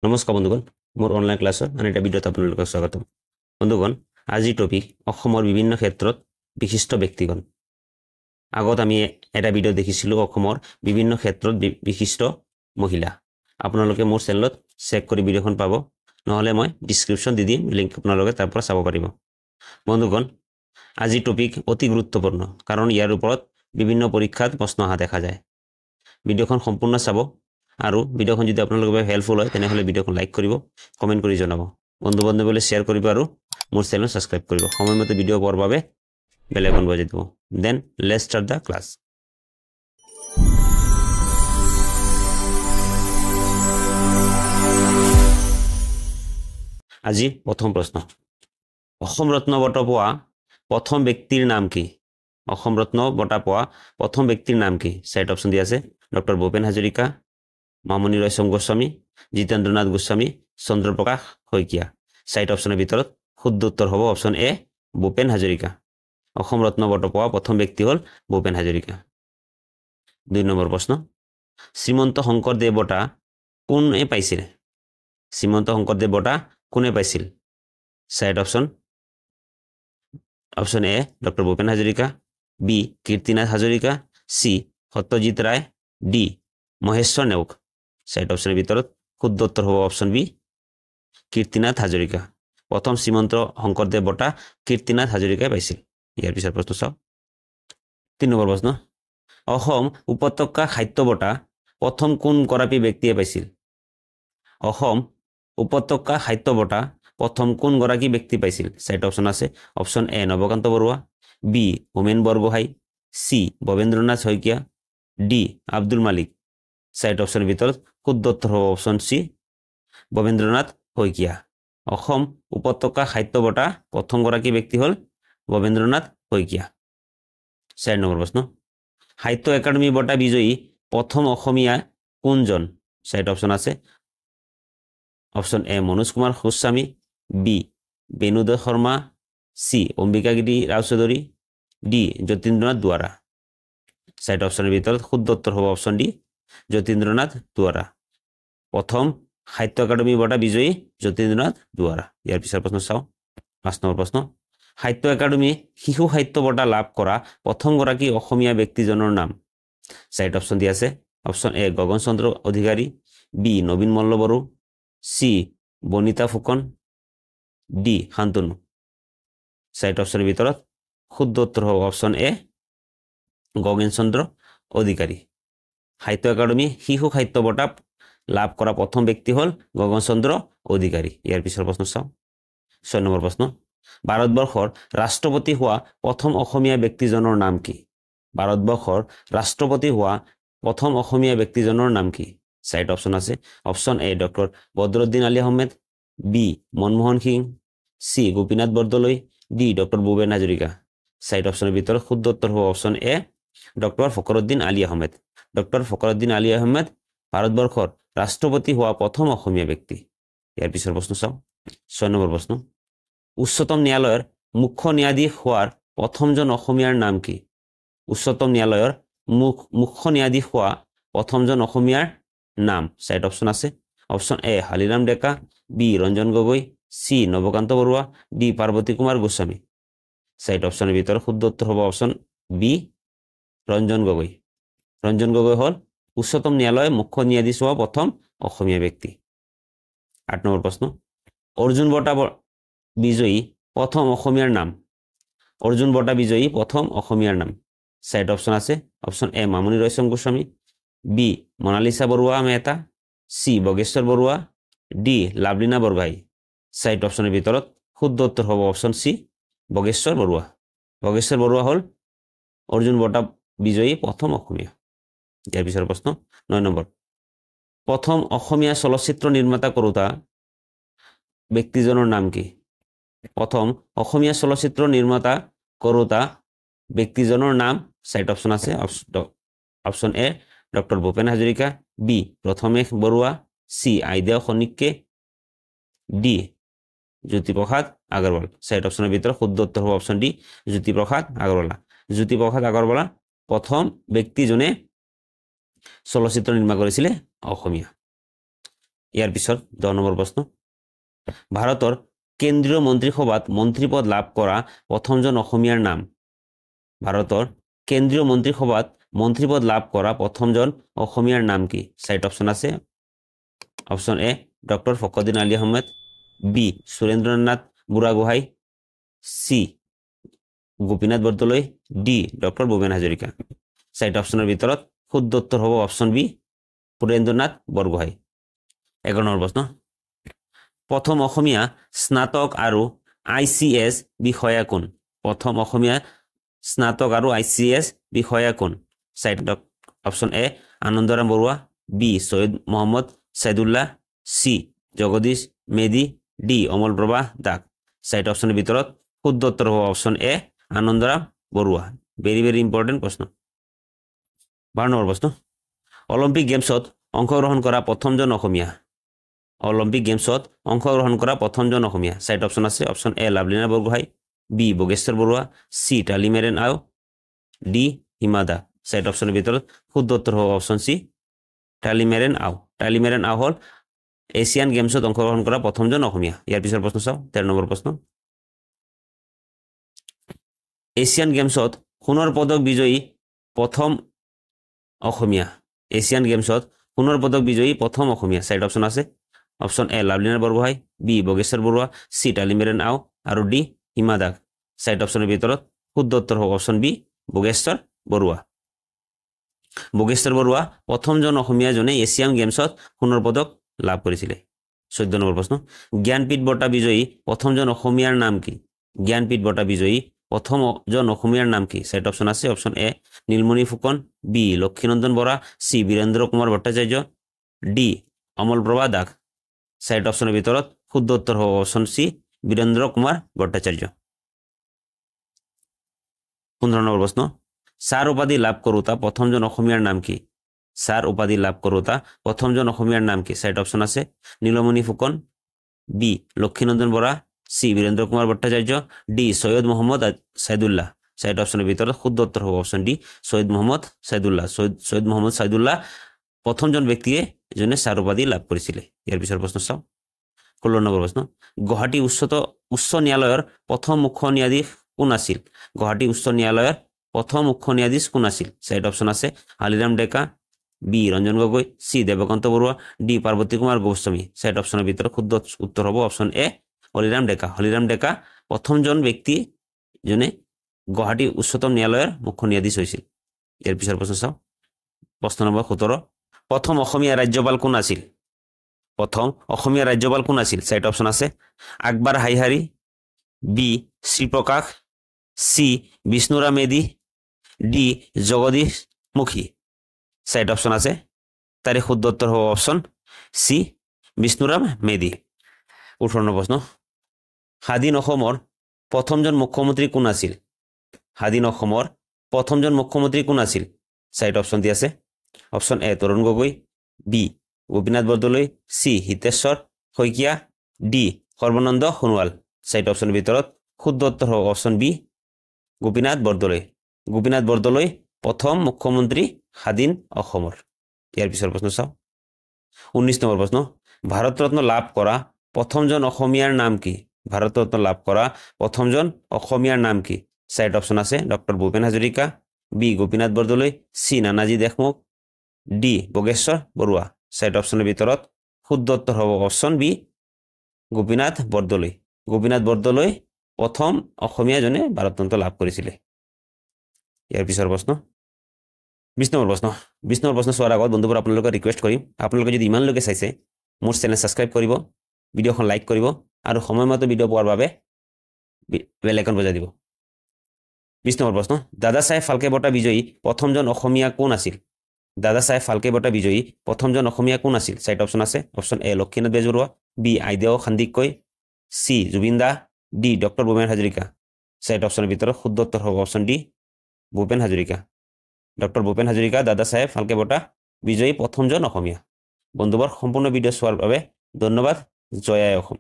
নমস্কাৰ বন্ধুগণ, মোৰ অনলাইন ক্লাছৰ আন এটা ভিডিঅ'ত আপোনালোকক স্বাগতম। বন্ধুগণ, আজিৰ টপিক অসমৰ বিভিন্ন ক্ষেত্ৰত বিশিষ্ট ব্যক্তিগণ। আগত আমি এটা ভিডিঅ' দেখিছিলোঁ অসমৰ বিভিন্ন ক্ষেত্ৰত বিশিষ্ট মহিলা। আপোনালোকে মোৰ চেনেলত চেক কৰি ভিডিঅ'খন পাব, নহ'লে মই ডিছক্ৰিপশ্যন দি দিম লিংক, আপোনালোকে তাৰ পৰা চাব পাৰিব। বন্ধুগণ, আজিৰ টপিক অতি গুৰুত্বপূৰ্ণ, কাৰণ ইয়াৰ ওপৰত বিভিন্ন পৰীক্ষাত প্ৰশ্ন অহা দেখা যায়। ভিডিঅ'খন সম্পূৰ্ণ চাব আৰু ভিডিঅ'খন যদি আপোনালোকৰ বাবে হেল্পফুল হয় তেনেহ'লে ভিডিঅ'খন লাইক কৰিব, কমেণ্ট কৰি জনাব, বন্ধু বান্ধৱীলৈ শ্বেয়াৰ কৰিব আৰু মোৰ চেনেল ছাবস্ক্ৰাইব কৰিব। সময়মতে ভিডিঅ' পোৱাৰ বাবে বেল আইকন বজাই দিব। Then let's start the class. আজি প্ৰথম প্ৰশ্ন, অসম ৰত্ন বঁটা পোৱা প্ৰথম ব্যক্তিৰ নাম কি? অসম ৰত্ন বঁটা পোৱা প্ৰথম ব্যক্তিৰ নাম কি? চাৰিটা অপশ্যন দিয়া আছে, ডক্টৰ ভূপেন হাজৰিকা, মামণি ৰয়ছম গোস্বামী, জিতেন্দ্ৰনাথ গোস্বামী, চন্দ্ৰপ্ৰকাশ শইকীয়া। চাৰিটা অপশ্যনৰ ভিতৰত শুদ্ধ উত্তৰ হ'ব অপশ্যন এ, ভূপেন হাজৰিকা। অসম ৰত্ন বঁটা পোৱা প্ৰথম ব্যক্তি হ'ল ভূপেন হাজৰিকা। 2 নম্বৰ প্ৰশ্ন, শ্ৰীমন্ত শংকৰদেৱ বঁটা কোনে পাইছিল? শ্ৰীমন্ত শংকৰদেৱ বঁটা কোনে পাইছিল? চাৰিটা option, option A doctor Bhupen Hazarika, B Kirtinath Hazarika, C Satyajit Ray, D Maheswar Neog. চাৰিটা অপশ্যনৰ ভিতৰত শুদ্ধ উত্তৰ হ'ব অপশ্যন বি কীৰ্তিনাথ হাজৰিকা। প্ৰথম শ্ৰীমন্ত শংকৰদেৱ বঁটা কীৰ্তিনাথ হাজৰিকাই পাইছিল। ইয়াৰ পিছৰ প্ৰশ্ন চাওঁ, 3 নম্বৰ প্ৰশ্ন, অসম উপত্যকা সাহিত্য বঁটা প্ৰথম কোনগৰাকী ব্যক্তিয়ে পাইছিল? অসম উপত্যকা সাহিত্য বঁটা প্ৰথম কোনগৰাকী ব্যক্তি পাইছিল? চাৰিটা অপশ্যন আছে, option A Nabakanta Baruah, B Homen Borgohain, C Bhabendranath Saikia, D Abdul Malik. চাৰিটা অপশ্যনৰ ভিতৰত শুদ্ধ উত্তৰ হ'ব অপশ্যন চি ভৱেন্দ্ৰনাথ শইকীয়া। অসম উপত্যকা সাহিত্য বঁটা প্ৰথমগৰাকী ব্যক্তি হ'ল ভৱেন্দ্ৰনাথ শইকীয়া। 4 নম্বৰ প্ৰশ্ন, সাহিত্য একাডেমী বঁটা বিজয়ী প্ৰথম অসমীয়া কোনজন? চাৰিটা অপশ্যন আছে, option A Manoj Kumar Goswami, B Benudhar Sharma, C Ambikagiri Roychowdhury, D Jatindranath Duwara. চাৰিটা অপশ্যনৰ ভিতৰত শুদ্ধ উত্তৰ হ'ব অপশ্যন ডি যতীন্দ্ৰনাথ দুৱাৰা। প্ৰথম সাহিত্য একাডেমী বঁটা বিজয়ী যতীন্দ্ৰনাথ দুৱাৰা। ইয়াৰ পিছৰ প্ৰশ্ন চাওঁ, 5 নম্বৰ প্ৰশ্ন, সাহিত্য একাডেমী শিশু সাহিত্য বঁটা লাভ কৰা প্ৰথমগৰাকী অসমীয়া ব্যক্তিজনৰ নাম? চাৰিটা অপশ্যন দিয়া আছে, option A Gagan Chandra Adhikari, B Nabin Malla Boro, C Banita Phukan, D Shantanu. চাৰিটা অপশ্যনৰ ভিতৰত শুদ্ধ উত্তৰ হ'ব অপশ্যন এ গগন চন্দ্ৰ অধিকাৰী। সাহিত্য একাডেমী শিশু সাহিত্য বঁটা লাভ কৰা প্ৰথম ব্যক্তি হ'ল গগন চন্দ্ৰ অধিকাৰী। ইয়াৰ পিছৰ প্ৰশ্ন চাওঁ, 6 নম্বৰ প্ৰশ্ন, ভাৰতবৰ্ষৰ ৰাষ্ট্ৰপতি হোৱা প্ৰথম অসমীয়া ব্যক্তিজনৰ নাম কি? ভাৰতবৰ্ষৰ ৰাষ্ট্ৰপতি হোৱা প্ৰথম অসমীয়া ব্যক্তিজনৰ নাম কি? চাৰিটা অপশ্যন আছে, option A doctor Badruddin Ali Ahmed, B Manmohan Singh, C Gopinath Bordoloi, D doctor Bhupen Hazarika. চাৰিটা অপশ্যনৰ ভিতৰত শুদ্ধ উত্তৰ হ'ব option A doctor Fakhruddin Ali Ahmed. Doctor Fakhruddin Ali Ahmed ভাৰতবৰ্ষৰ ৰাষ্ট্ৰপতি হোৱা প্ৰথম অসমীয়া ব্যক্তি। ইয়াৰ পিছৰ প্ৰশ্ন চাওঁ, 6 নম্বৰ প্ৰশ্ন, উচ্চতম ন্যায়ালয়ৰ মুখ্য ন্যায়াধীশ হোৱাৰ প্ৰথমজন অসমীয়াৰ নাম কি? উচ্চতম ন্যায়ালয়ৰ মুখ্য ন্যায়াধীশ হোৱা প্ৰথমজন অসমীয়াৰ নাম? চাৰিটা অপশ্যন আছে, option A Haliram Deka, B Ranjan Gogoi, C Nabakanta Barua, D Parvati Kumar Goswami. চাৰিটা অপশ্যনৰ ভিতৰত শুদ্ধ উত্তৰ হ'ব অপশ্যন বি ৰঞ্জন গগৈ। ৰঞ্জন গগৈ হ'ল উচ্চতম ন্যায়ালয়ৰ মুখ্য ন্যায়াধীশ হোৱা প্ৰথম অসমীয়া ব্যক্তি। 8 নম্বৰ প্ৰশ্ন, অৰ্জুন বঁটা বিজয়ী প্ৰথম অসমীয়াৰ নাম? অৰ্জুন বঁটা বিজয়ী প্ৰথম অসমীয়াৰ নাম? চাৰিটা অপশ্যন আছে, option A Mamoni Raisom Goswami, B Monalisa Barua Mehta, C Bhogeswar Barua, D Lovlina Borgohain. চাৰিটা অপশ্যনৰ ভিতৰত শুদ্ধ উত্তৰ হ'ব অপশ্যন চি ভোগেশ্বৰ বৰুৱা। ভোগেশ্বৰ বৰুৱা হ'ল অৰ্জুন বঁটা বিজয়ী প্ৰথম অসমীয়া। ইয়াৰ পিছৰ প্ৰশ্ন 9 নম্বৰ, প্ৰথম অসমীয়া চলচ্চিত্ৰ নিৰ্মাতা কৰোঁতা ব্যক্তিজনৰ নাম কি? প্ৰথম অসমীয়া চলচ্চিত্ৰ নিৰ্মাতা কৰোঁতা ব্যক্তিজনৰ নাম? চাৰিটা অপশ্যন আছে, option A doctor Bhupen Hazarika, B Prathamesh Barua, C Aideo Khanike, D Jyotiprasad Agarwala. চাৰিটা অপশ্যনৰ ভিতৰত শুদ্ধ উত্তৰ হ'ব অপশ্যন ডি জ্যোতিপ্ৰসাদ আগৰৱালা। জ্যোতিপ্ৰসাদ আগৰৱালা প্ৰথম ব্যক্তিজনে চলচ্চিত্ৰ নিৰ্মাণ কৰিছিলে অসমীয়া। ইয়াৰ পিছত 10 নম্বৰ প্ৰশ্ন, ভাৰতৰ কেন্দ্ৰীয় মন্ত্ৰীসভাত মন্ত্ৰীপদ লাভ কৰা প্ৰথমজন অসমীয়াৰ নাম? ভাৰতৰ কেন্দ্ৰীয় মন্ত্ৰীসভাত মন্ত্ৰীপদ লাভ কৰা প্ৰথমজন অসমীয়াৰ নাম কি? চাৰিটা অপশ্যন আছে। Option A doctor Fakhruddin Ali Ahmed, B Surendranath Buragohain, C Gopinath Bordoloi, D doctor Bhupen Hazarika. চাৰিটা অপশ্যনৰ ভিতৰত শুদ্ধ উত্তৰ হ'ব option B Surendranath Borgohain. 11 number প্ৰশ্ন, প্ৰথম অসমীয়া স্নাতক আৰু ICS বিষয়া কোন? প্ৰথম অসমীয়া স্নাতক আৰু ICS বিষয়া কোন? চাৰিটা option A Anandaram Barua, B Syed Mohammad Saidullah, C Jagdish Medhi, D Amal Prabha Das. চাৰিটা অপশ্যনৰ ভিতৰত শুদ্ধ উত্তৰ হ'ব option A Anandaram Barua. Very very important প্ৰশ্ন। 12 নম্বৰ প্ৰশ্ন, অলিম্পিক গেমছত অংশগ্ৰহণ কৰা প্ৰথমজন অসমীয়া? অলিম্পিক গেমছত অংশগ্ৰহণ কৰা প্ৰথমজন অসমীয়া। চাৰিটা অপশ্যন আছে। Option A Lovlina Borgohain, B Bhogeswar Barua, C Talimeren Ao, D Hima Das. চাৰিটা অপশ্যনৰ ভিতৰত শুদ্ধ উত্তৰ হ'ব অপশ্যন চি টালিমেৰেন আও। টালিমেৰেন আও হ'ল এছিয়ান গেমছত অংশগ্ৰহণ কৰা প্ৰথমজন অসমীয়া। ইয়াৰ পিছৰ প্ৰশ্ন চাওঁ, 13 নম্বৰ প্ৰশ্ন, এছিয়ান গেমছত সোণৰ পদক বিজয়ী প্ৰথম অসমীয়া? এছিয়ান গেমছত সোণৰ পদক বিজয়ী প্ৰথম অসমীয়া। চাৰিটা অপশ্যন আছে। Option A Lovlina Borgohain, B Bhogeswar Barua, C Talimeren Ao আৰু ডি হিমা দাস। চাৰিটা অপশ্যনৰ ভিতৰত শুদ্ধ উত্তৰ হ'ব অপশ্যন বি ভোগেশ্বৰ বৰুৱা। ভোগেশ্বৰ বৰুৱা প্ৰথমজন অসমীয়াজনে এছিয়ান গেমছত সোণৰ পদক লাভ কৰিছিলে। 14 নম্বৰ প্ৰশ্ন, জ্ঞানপীঠ বঁটা বিজয়ী প্ৰথমজন অসমীয়াৰ নাম কি? জ্ঞানপীঠ বঁটা বিজয়ী প্ৰথমজন অসমীয়াৰ নাম কি? চাৰিটা অপশ্যন আছে। Option A Nilmani Phukan, B Lakshminandan Bora, C Birendra Kumar Bhattacharya, D Amal Prabha Das. চাৰিটা অপশ্যনৰ ভিতৰত শুদ্ধ উত্তৰ হ'ব option C Birendra Kumar Bhattacharya. 15 number প্ৰশ্ন, ছাৰ উপাধি লাভ কৰোঁতা প্ৰথমজন অসমীয়াৰ নাম কি? ছাৰ উপাধি লাভ কৰোঁতা প্ৰথমজন অসমীয়াৰ নাম কি? চাৰিটা অপশ্যন আছে। Nilmani Phukan, B Lakshminandan Bora, C Birendra Kumar Bhattacharya, D Syed Mohammad Saidullah. চাৰিটা অপশ্যনৰ ভিতৰত শুদ্ধ উত্তৰ হ'ব অপশ্যন ডি চৈয়দ মহম্মদ ছাইদুল্লাহ। চৈয়দ মহম্মদ ছাইদুল্লাহ প্ৰথমজন ব্যক্তিয়ে যোনে ছাৰ উপাধি লাভ কৰিছিলে। ইয়াৰ পিছৰ প্ৰশ্ন চাওঁ, 16 নম্বৰ প্ৰশ্ন, গুৱাহাটী উচ্চ ন্যায়ালয়ৰ প্ৰথম মুখ্য ন্যায়াধীশ কোন আছিল? গুৱাহাটী উচ্চ ন্যায়ালয়ৰ প্ৰথম মুখ্য ন্যায়াধীশ কোন আছিল? চাৰিটা অপশ্যন আছে। Haliram Deka, B Ranjan Gogoi, C Dev Kanta Barua, D Parbati Kumar Goswami. চাৰিটা অপশ্যনৰ ভিতৰত শুদ্ধ উত্তৰ হ'ব অপশ্যন এ হলিৰাম ডেকা। হলিৰাম ডেকা প্ৰথমজন ব্যক্তি যোনে গুৱাহাটী উচ্চতম ন্যায়ালয়ৰ মুখ্য ন্যায়াধীশ হৈছিল। ইয়াৰ পিছৰ প্ৰশ্ন চাওঁ, প্ৰশ্ন নম্বৰ 17, প্ৰথম অসমীয়া ৰাজ্যপাল কোন আছিল? প্ৰথম অসমীয়া ৰাজ্যপাল কোন আছিল? চাৰিটা অপশ্যন আছে। Akbar Haihari, B Sriprakash, C Bishnuram Medhi, D Jagdish Mukhi. চাৰিটা অপশ্যন আছে। তাৰে শুদ্ধ উত্তৰ হ'ব option C Bishnuram Medhi. 18 number প্ৰশ্ন, স্বাধীন অসমৰ প্ৰথমজন মুখ্যমন্ত্ৰী কোন আছিল? স্বাধীন অসমৰ প্ৰথমজন মুখ্যমন্ত্ৰী কোন আছিল? চাৰিটা অপশ্যন দি আছে। Option A Tarun Gogoi, B Gopinath Bordoloi, C Hiteswar Saikia, D Sarbananda Sonowal. চাৰিটা অপশ্যনৰ ভিতৰত শুদ্ধ উত্তৰ হ'ব অপশ্যন বি গোপীনাথ বৰদলৈ। গোপীনাথ বৰদলৈ প্ৰথম মুখ্যমন্ত্ৰী স্বাধীন অসমৰ। ইয়াৰ পিছৰ প্ৰশ্ন চাওঁ, 19 নম্বৰ প্ৰশ্ন, ভাৰতৰত্ন লাভ কৰা প্ৰথমজন অসমীয়াৰ নাম কি? ভাৰতৰত্ন লাভ কৰা প্ৰথমজন অসমীয়াৰ নাম কি? চাৰিটা অপশ্যন আছে। Doctor Bhupen Hazarika, B Gopinath Bordoloi, C Nanaji Deshmukh, D Bhogeswar Barua. চাৰিটা অপশ্যনৰ ভিতৰত শুদ্ধ উত্তৰ হ'ব অপশ্যন বি গোপীনাথ বৰদলৈ। গোপীনাথ বৰদলৈ প্ৰথম অসমীয়াজনে ভাৰতৰত্ন লাভ কৰিছিলে। ইয়াৰ পিছৰ প্ৰশ্ন 20 নম্বৰ প্ৰশ্ন। 20 নম্বৰ প্ৰশ্ন চোৱাৰ আগত বন্ধুবোৰ আপোনালোকে ৰিকুৱেষ্ট কৰিম, আপোনালোকে যদি ইমানলৈকে চাইছে মোৰ চেনেল ছাবস্ক্ৰাইব কৰিব, ভিডিঅ'খন লাইক কৰিব আৰু সময়মতে ভিডিঅ' পোৱাৰ বাবে বেল আইকন বজাই দিব। 20 নম্বৰ প্ৰশ্ন, দাদা চাহেব ফাল্কে বঁটা বিজয়ী প্ৰথমজন অসমীয়া কোন আছিল? দাদা চাহেব ফাল্কে বঁটা বিজয়ী প্ৰথমজন অসমীয়া কোন আছিল? চাৰিটা অপশ্যন আছে। Option A Lakshminath Bezbaroa, B Aideo Sandikoi, C Zubeen da, D doctor Bhupen Hazarika. চাৰিটা অপশ্যনৰ ভিতৰত শুদ্ধ উত্তৰ হ'ব option D Bhupen Hazarika. Doctor Bhupen Hazarika Dada Saheb Phalke বঁটা বিজয়ী প্ৰথমজন অসমীয়া। বন্ধুবৰ সম্পূৰ্ণ ভিডিঅ' চোৱাৰ বাবে ধন্যবাদ। জয় আই অসম।